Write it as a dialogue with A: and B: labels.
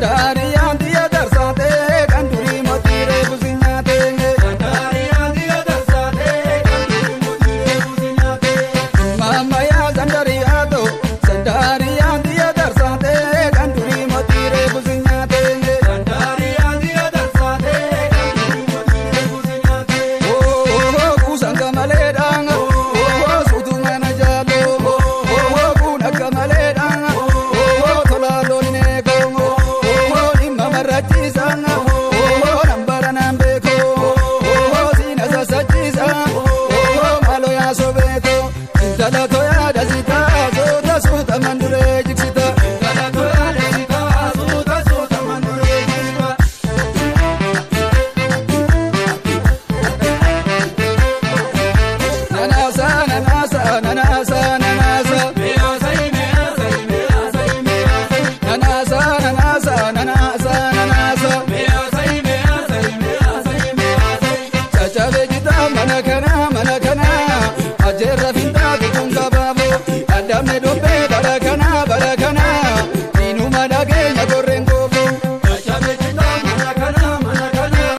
A: Sandaariyaan xiyya darsaatee kan durii mootii reefu si nyaatee.
B: Sandaariyaan xiyya darsaatee kan durii mootii reefu si nyaatee.
A: Maammayaa sandaariyaa ta'u sandaariyaan xiyya darsaatee kan durii mootii reefu si nyaatee.
B: Sandaariyaan xiyya darsaatee kan durii mootii reefu si nyaatee.
A: Oo kuusaan gamaleedhaan oo suutuu mana jaaloo oo kun akka maleedhaan oo tolaa looniin eegoo oo dhimma marrachiisaan oo nambara naan beekoo oo siina sassachiisaan oo maaloo yaasoo beekoo intala toyaa dasitaa soota suuta manduree jigsita.
B: Intala toyaa dasitaa suuta suuta manduree jigsita.
A: Nanaasa nanaasa nanaasa nanaasa.
B: Meesaayi meesaayi meesaayi meesaayi.
A: Nanaasa nanaasa nanaasa nanaasa.
B: Meesaayi meesaayi meesaayi meesaayi.
A: Caccabee jitaa mana kanaa mana kanaa ajjeerra fi